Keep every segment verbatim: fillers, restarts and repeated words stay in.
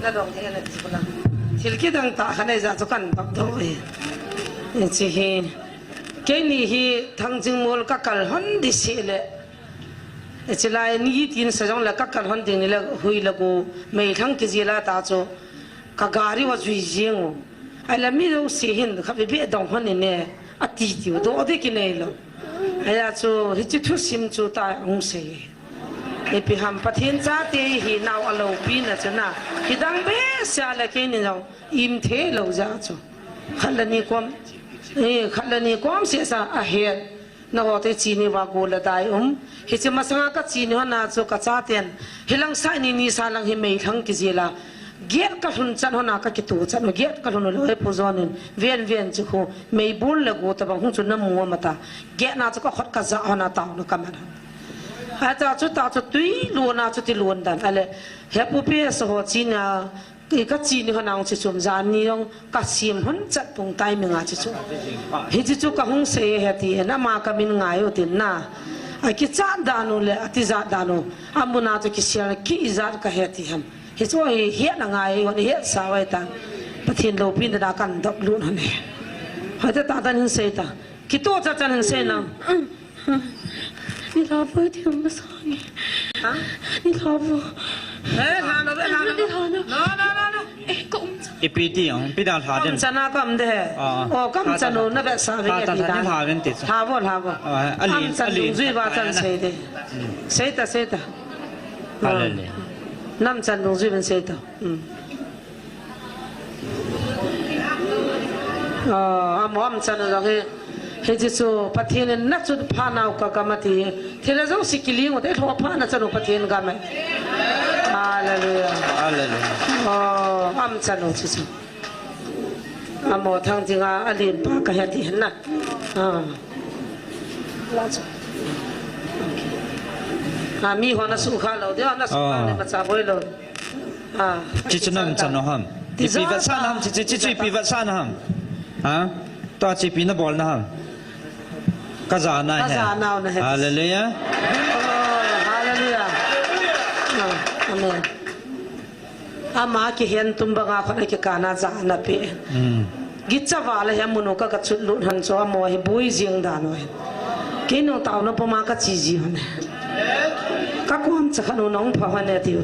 Na dong thei na ti ko la. Thil kidang tah khat nei ja chu kan dong dong e. Hiche hi. Keini hi Thangjing mol ka kal hon di seh le. Hiche lai ni tin sa jong le ka kal hon ding ni le hui le go meilhang kijil a ta chu. Ka gari va jui jeng u. Ahile mi jouse hin khatvei beh dong hon in e, ati tiu doh ding kinei lou. Ahia chu hiche thusim chu ta hung sei. Ipi ham Pathen chate hi nau aloupina chu na. Hidang behseh le keini jong im thei lou jeh chu. Khat le ni kom, eh, khat le ni kom seh sa ahet. Nangho te chini uva gol le dai um. Hiche masanga ka chini hon a chu ka chaten. Hilang sai ni ni sa lang hi meilhang kijil a. Gate ka lhun chan hon a ka kito chan u. Gate ka lhun u le Pu John in. Ven ven chu khu. Meibol le go tabang hung chu na mu a mata. Gate na chu ka khut ka jah hon a taona ka man. Ahi ta chu ta chu tui lon a chu ti lon dan. Ahile. He Pu P S ho chini a. Ka, ka chini hon a hung chi chum jan ni jong ka sim hon chat pung timing a chi chu. Hiche chu ka hung sei e ti, ama ka min ngai u tin na. A kichat dan u le, a tijat dan u. Amun a chu kisel na ki ijat ka he ti ham. Hichu hi het na ngai u, het sa u ahi ta. Pathen loupina da kan dop lut hon e. Hoi ta ta tan hin sei ta. Kito cha chan hin sei na. Ni lha vo ti um masang e. Ha? Ni lha vo. Eh, lha lo, lha lo. Ni lha lo. No, no, no, no. Eh, ka um cha. Ipi ti ong, ipi da lha den. Ka um cha na ka um de. Ah, ah. Oh, ka um cha no, na vetsah ve ta, ta, ni lha ven ti cha. Lha vo, lha vo. Ah, alin, um cha alin. Jui va chan sei de. Hmm. Sei ta, sei ta. Ah. Alele. Nam chan jui ven sei ta. Hmm. Ah, amo um chan u jong hi. Hiche chu Pathen in na chu pha nau ka gam ati. Thil a jouse kiling u te lho pha na chan u Pathen gam e. Hallelujah. Hallelujah. Oh, um chan u chu chu. Amo Thangjing a, alen pa ka he ti na. Ah. Ah, mi ho na sukha lou, de na sukha le ma cha boi lou. Ah, chi chu nam chan u ham. Ipi vetsahna ham, chi, chi, chi, chi, ipi vetsahna ham. Ha? Tua chi ipi na bolna ham. Ka ja na he. Ka ja nau na he. Hallelujah. Oh, hallelujah. Ah, amen. Ama kihen tum banga khut a kikana ja na pe. Hmm. Gicha val a hi amun u ka, ka chut lut hon chu amo hi boi jing dan u hi. Keinu taona puma ka chi ji hon. Ka kom cha khan u nong pha hon e ti u.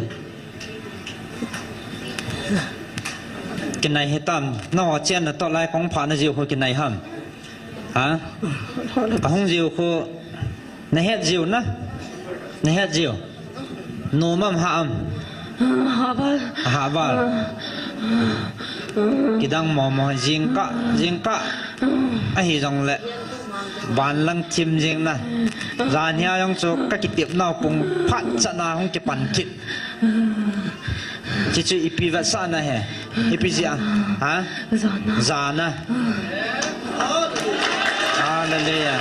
Kinai hitam, nangho chenna toh lai kong phah na jiu khu kinai ham. Ha? Ka hung jiu khu, na het jiu na? Na het jiu. Nom am hah am? Hah val. Hah val. Kidang momo, jingkah, jingkah. Ahi jongle. Van lang thim jing na. Jan hia jong chu ka kitep nau pung phat cha na hung kipan kit. Chi chu ipi vetsahna he. Ipi jeh a. Ha? Ja na. Ja na. Hallelujah.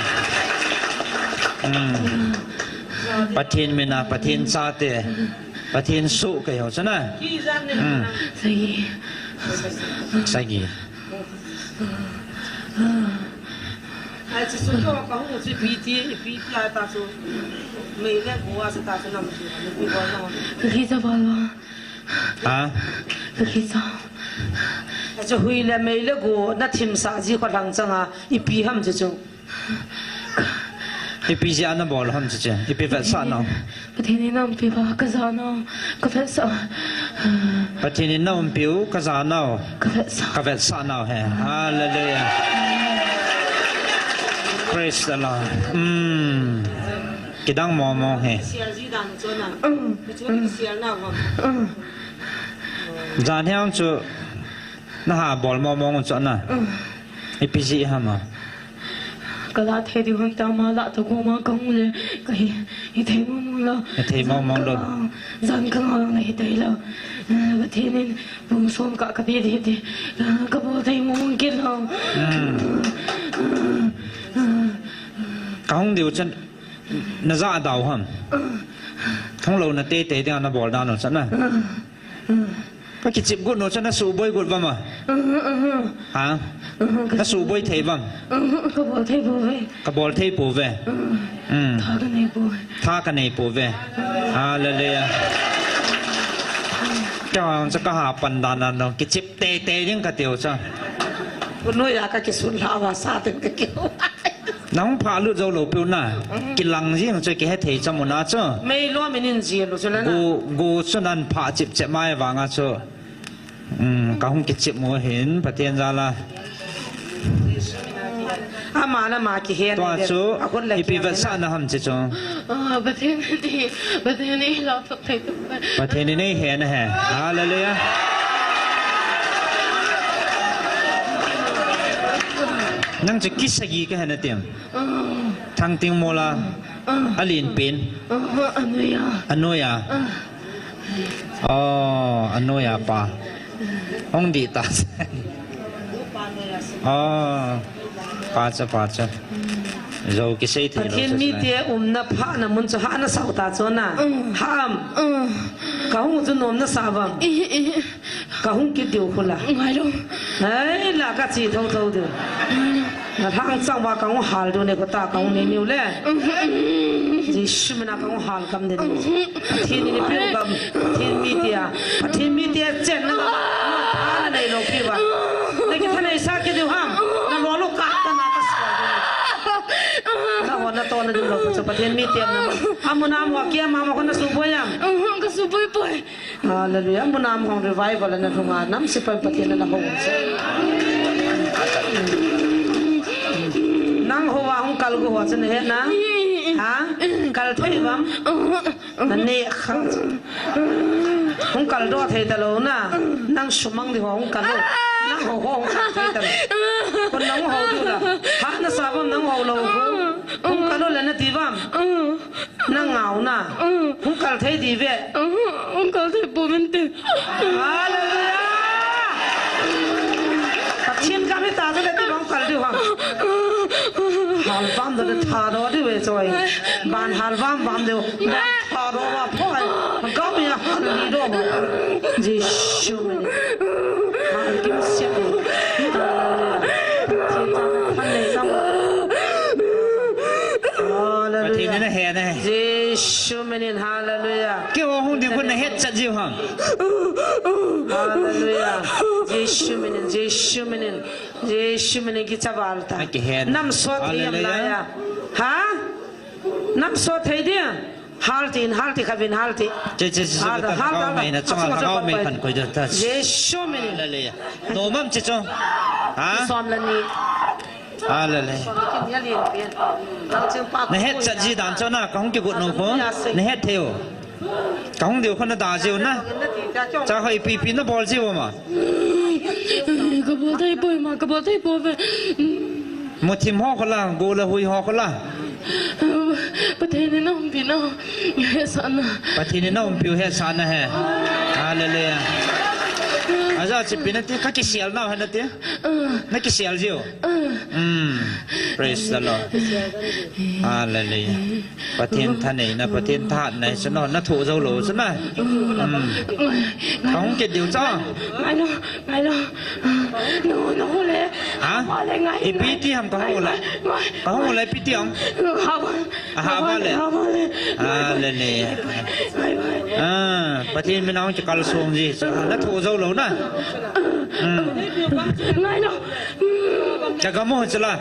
Hmm. Pathen min a, Pathen chate. Pathen soh kei ho chu na. Hmm. Sagi. Sagi. Ai, chu chu chu ka hung chu ipi ti, ipi ti a ta chu. Mei le go a chu ta chu nam chu, ipi go na. Ka kicha val va. Ha? Ka kicha. Ai, chu hui le mei le go na thim sah ji kho lang chang a, ipi ham chu chu. Ipi jeh a na bol ham chu chu, ipi vetsah nau. Pathen in na umpi uva, ka ja nau, ka vetsah. Pathen in na umpi u, ka ja nau. Ka vetsah. Ka vetsah nau he. Hallelujah. Praise the Lord. Hmm. Kidang momo he. Hmm. Hmm. Jan hiang chu na ha bol momo chu na. Hmm. Ipi jeh ham a. Ka la thei diu ham ta ma la to ko ma ka hung le ka hi, hi thei mong mong lou. Hi thei mong mong lou. Jan ka, jan ka ngau na hi thei lou. Eh, Pathen in pung som ka ka pe di di. Eh, ka bol thei mong mong kit lou. Hmm. Ka hung diu chan na ja dau ham. Hung lou na te te ding a na bol dan u chan na. Ka kichip got nu chu na suboi got vam a? Uhum, uhum. Ha? Uhum, ka... Na suboi thei vam? Uhum, ka bol thei pouve. Ka bol thei pouve. Uhum. Hmm. Tha ka nei pouve. Tha ka nei pouve. Hallelujah. Cha ka ha pan dan na dong kichip teitei ding ka tiu cha. Kunoi a ka kisun lha va sa ten ka kiu. Nang pha lut zo lo piu na. Kilang jing chu kihe thei cha mu na chu. Mei lo min in ji lo chu la na. Gu gu chu nan pha chip chep mai vang a chu. Um, ka hung kichip mu hin Pathen jal a. Ama na ma kihen. Tua chu ipi vetsahna ham chi chu. Ah, Pathen ni, Pathen ni lo thok thei tu. Pathen ni nei he na he. Hallelujah. Nang chu kisagi ka he na tiam. Ah. Thangting mola. Ah. Alin pin. Ah, anoiya. Anoiya. Ah. Oh, anoiya pa. Hong di ta. Oh, pa cha, pa cha. Zo kisei thei lo. Pathen mite umna phana mun chu ha na sau ta chu na. Mm. Ha am. Mm. Ka hung chu nom na sa bang. Eh, eh. Ka hung kit diu khu la. Ngai lo. Ai, la ka chi tho tho diu. Ngai lo. Na thang chang va ka hung hal diu ne ko ta ka hung ni niu le. Jesu mina ka hung hal kam den. Pathen ni piu kam. Pathen mite a. Pathen mite a chen na ka. Ana nei lo pi va. Na kithanei sa kit diu ham. Na lo lo ka ta na ka sa. Na ho na to na diu lo pa chu Pathen mite a na. Amu na mo kia ma ma ko na su boi am. Ka su boi boi. Hallelujah. Munam hong revival na thunga nam sipai Pathen na ho. Nang ho wa hong kal go ho chen he na. Ha? Kal thei bam. Na ne kha. Hong kal do thei ta lo na. Nang sumang di ho hong kal lo. Nang ho ho hong kal thei ta lo. Kon nang ho du la. Ha na sa bam nang ho lo ho. Hong kal lo le na ti bam. Na ngau na. Mm. Hung kal thei di ve. Mm, hung kal thei po mente. Hallelujah. Pathen kam hi ta chu le ti bang kal diu ham. Hal bam do le tha do diu ve choi. Ban hal bam bam diu. Ban tha do va phoi. Kam ya hal li do va. Jesu. Hal kim siam. Hallelujah. Pathen in ahe na he. Jesu minin, hallelujah. Keiho hung ding khu na het chat jiu ham. Hallelujah. Jesu minin, Jesu minin, Jesu minin kicha val ta. Akihen. Nam sot hi am la ya. Hallelujah. Ha? Nam sot thei dia. Hal tin, hal ti khavin, hal ti. Che, che, che, che, hal, ta, hal, thagau ta, mei na, ta, chunga ta, thagau mei khan koi da ta. Jesu minin. Hallelujah. Nom am che chu. Ha? Som la ni. Hallelujah. Na het chat ji dan chu na, ka hung kigot nom khu. Na het thei u. Ka hung diu khu na da jiu na. Cha hoi pi pi na bol jiu ma. Ka bol thei poi ma, ka bol thei poi ve. Muthim ho khu la, go la hui ho khu la. Pathen in na umpi na. Hetsahna. Pathen in na umpi u hetsahna he. Hallelujah. Aja chi pi na ti ka kisial na he na ti. Ah. Na kisial jiu. Ah. Mm. Praise the Lord. Hallelujah. Pathen thaneina, Pathen thahatna, sino, na thoh jou lou, sino. Hmm. Kahung kit diu cha. Ngai lou, ngai lou. No, no le. Ha? Ipi ti ham kahung le. Kahung le ipi ti ham. Aha ba le. Hallelujah. Ah, Pathen min a hung kikal song ji. Na thoh jou lou na. Hmm. Ngai lou. Ka gam ho chu la.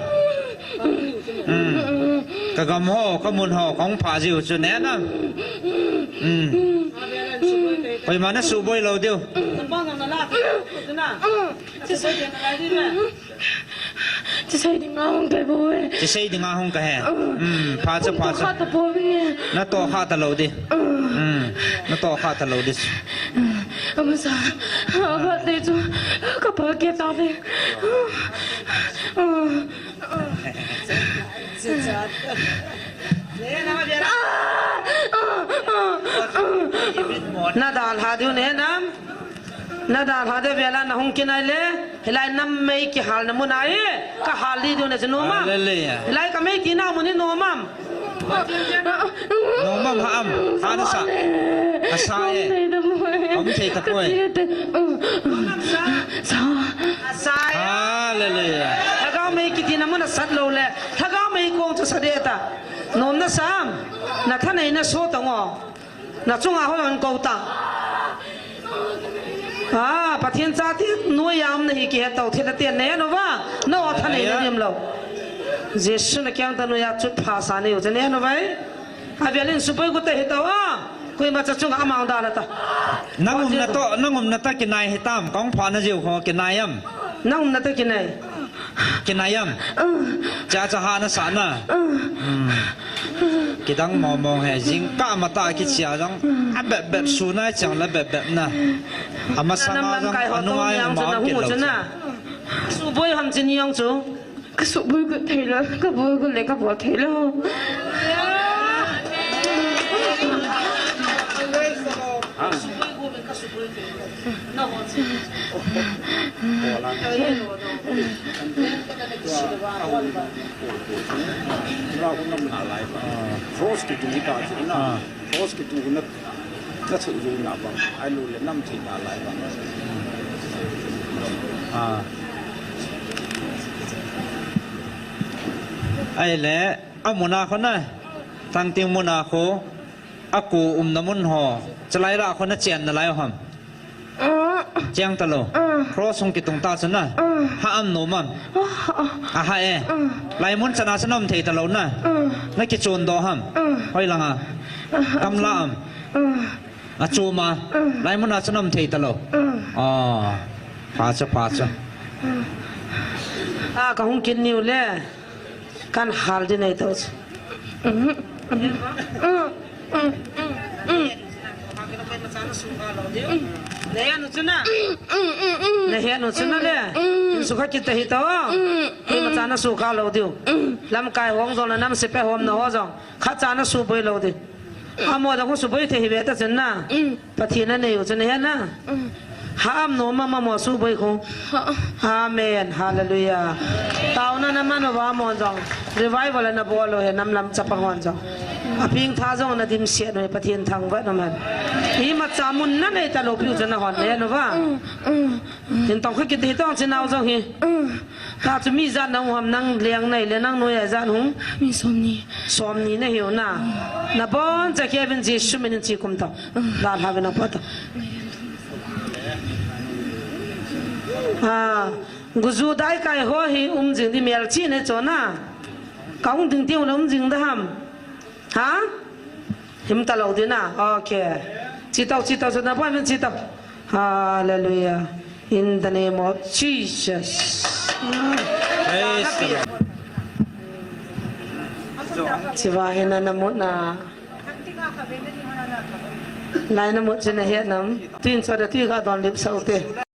Hmm. Ka gam ho, ka mun ho, kahung pha jiu chu ne na. Hmm. Koima na suboi lou diu. Chisei dinga hung kahi bou e. Chisei dinga hung kahi. Hmm, pha cha, pha cha. Khat ta pou ve. Na toh kha talou di. Hmm, na toh kha talou di. Amasa, aba te chu, ka pa ke ta ve. Na dalha diu ne nam. Na dalha diu vela na hung kinai le. Hilai nam mei kihalna mun a hi. Ka hal di diu ne chu nom am. Hallelujah. Hilai ka mei tina mun hi nom am. Nom am ha am. Ha na sa. Asa e. Om thei ta poi. Sa. Asa e. Hallelujah. Lhagao mei kitina mun a sat lou le. Lhagao mei kong chu sa de ta. Nom na sa am. Na thaneina so ta ngo. Na chunga hoi hung kou ta. Ah, Pathen chate noiya um nahi kihe tau thei nate, nahe uva? Na o tha nei na lim lou. Jesu na kiang tah noiya chutpha sa nei u chu nahe uva? Avel in suboi gu te hi tau a. Koima cha chunga amang da na ta. Nang umna toh, nang umna toh kinai hitam, kong pha na jiu ho kinai am? Nang umna toh kinai. Kinai am? Cha cha ha na sa na. Hmm. Kidang mong mong he, jingkah matah kichia jong. A bep bep su na chang la bep bep na. Ama sa na jong, anu ai ma ke lo cha. Suboi ham chin jong chu. Ka suboi gu thei lou, ka boi gu le ka boi thei lou. Cross kitung hi ta chu na. Cross kitung hi na. Na chu ju na bang. Ai lu le nam thei na lai bang. Ah. Ai le, a muna kho na. Tang ting muna kho. A ku umna mun ho. Chalai la kho na chen na lai ham. Chiang ta lou. Cross hung kitung ta chu na. Ha am nom am? A ha e. Lai mun chana chu na um thei ta lou na. Na kichun doh ham? Hoi langa. Kam la am? A chu ma. Lai mun a chu na um thei ta lou. Ah. Pha chu, pha chu. A ka hung kin niu le. Kan hal di nei to chu. Na he nu chu na. Na he nu chu na le. In sukha kit ta hi to. Koima cha na sukha lou diu. Lamkai hong jong na nam sepai hom na ho jong. Khat cha na suboi lou diu. Amo da khu suboi thei hi ve ta chun na. Pathen a nei u chu na he na. Ha am nom am amo suboi khu. Amen. Hallelujah. Taona na man uva amon jong. Revival na bol u he nam lam chapa hon jong. A ping tha jong na dim siat u he Pathen thangvah na man. Imacha mun na nei ta lou piu chu na hon le nu va. Tin tong khu kiti tong chin nau jong hi. Ta chu mi jat na um ham, nang leng nai le nang noiya jat hung? Mi som ni. Som ni na hiu na. Na bon cha Kevin Jesu min in chi kum ta. Da lha ve na pa ta. Ah, guju dai kai ho hi um jing di mel chi ne cho na. Ka hung ding tiu na um jing da ham. Ha? Him ta lou di na. Okay. Chi tau, chi tau, chi na pa min chi tau. Hallelujah. In the name of Jesus. Praise the Lord. Chiva hina na mut na. Lai na mut china he nam. Tin so da ti ga don lip sau te.